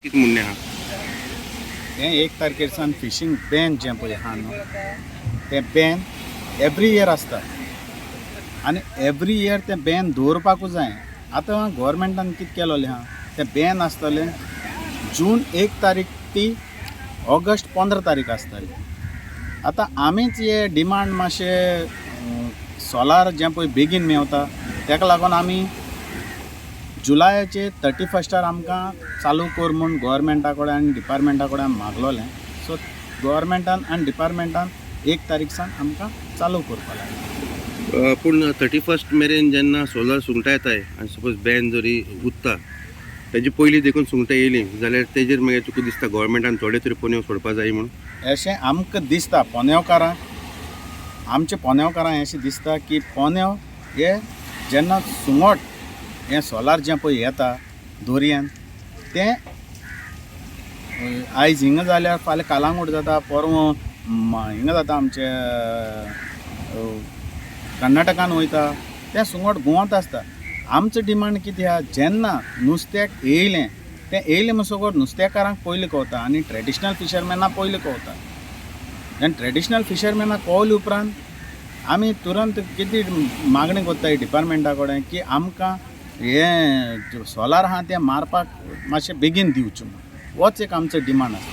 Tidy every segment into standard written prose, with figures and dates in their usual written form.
कितें म्हणणें आहा? हें एक तारखेर सावन फिशींग बॅन जें पळय आहा न्हू, तें बॅन एवरी इयर आसता आनी एवरी इयर तें बॅन दवरपाकूच जाय. आतां गोवोरमेंटान कितें केलोलें आहा, तें बॅन आसतलें जून 1 तारीख ती ऑगस्ट 15 तारीख आसतली. आतां आमीच हे डिमांड मातशें सोलार जें पळय बेगीन मेवता तेका लागून आमी जुलायाचे 31 आमकां चालू कर म्हूण गोवोरमेंटा कडेन आनी डिपार्टमेंटा कडेन आमी मागलोलें. सो गोवोरमेंटान आनी डिपार्टमेंटान 1 तारीख सावन आमकां चालू करपा लागलें. पूण 31 मेरेन जेन्ना सोलर सुंगटां येताय आनी सपोज बॅन जरी उत्ता तेजे पयलीं देखून सुंगटां येयलीं जाल्यार तेजेर मागीर तुका दिसता गोवोरमेंटान थोडे तरी पोनेव सोडपा जाय म्हूण? अशें आमकां दिसता पोनेवकारांक, आमच्या पोनेवकारांक अशें दिसता की पोनेव हे जेन्ना सुंगट हें सोलार जें पळय येता दोरयेन तें आयज हिंगा जाल्यार फाल्यां कालांगूट जाता, पोरवां हिंगा जाता, आमच्या कर्नाटकान वयता, तें सुंगट घुंवत आसता. आमचो डिमांड कितें आहा, जेन्ना नुस्त्याक येयलें तें येयलें म्हणसर नुस्तेकारांक पयलीं कळता आनी ट्रेडिशनल फिशरमॅना पयलीं कळता. आनी ट्रेडिशनल फिशरमॅनाक कळ्ळे उपरांत आमी तुरंत कितें मागणी करताय डिपार्टमेंटा कडेन की आमकां हें सोलार आहा तें मारपाक मातशें बेगीन दिवचें म्हूण. होच एक आमचो डिमांड आसा.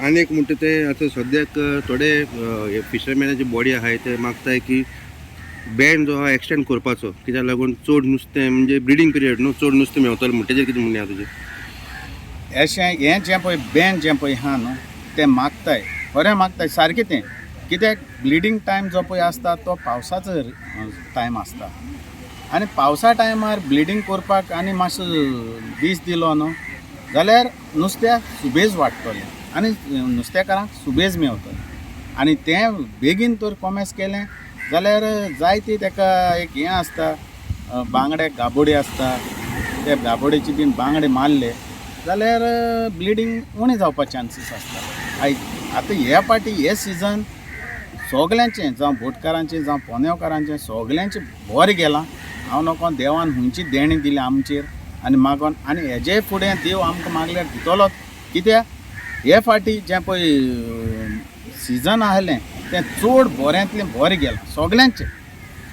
आनी एक म्हणटा तें आतां सद्याक थोडे फिशरमॅनाची बॉडी आहाय ते मागताय की बॅन जो आहा एक्सटेंड करपाचो, कित्याक लागून चड नुस्तें म्हणजे ब्रिडींग पिरियड न्हू, चड नुस्तें मेवतलें म्हूण. तेजेर कितें म्हणणें आहा तुजें? अशें हें जें पळय बॅन जें पळय आहा न्हू तें मागताय, खरें मागताय सारकें तें, कित्याक ब्लिडींग टायम जो पळय आसता तो पावसाचो टायम आसता आनी पावसा टायमार ब्लिडींग करपाक आनी मातसो दीस दिलो न्हू जाल्यार नुस्त्याक सुबेज वाडटलें आनी नुस्तेकारांक सुबेज मेवतलें. आनी तें बेगीन तर कोमेस केलें जाल्यार जायती तेका एक हें आसता, बांगडे गाबोडी आसता, ते गाबोडेची बीन बांगडे मारले जाल्यार ब्लिडींग उणें जावपा चान्सीस आसता. आयज आतां ह्या पाटी हे सिजन सगल्यांचें, जावं बोटकारांचें जावं पोनेवकारांचें, सगल्यांचें बरें गेलां. हांव नको देवान खंयची देणी दिल्या आमचेर आनी मागोन आनी हेजे फुडें देव आमकां मागल्यार दितलोच, कित्याक हे फाटी जें पळय सिजन आहलें तें चड बऱ्यांतलें बरें गेलां सगल्यांचें.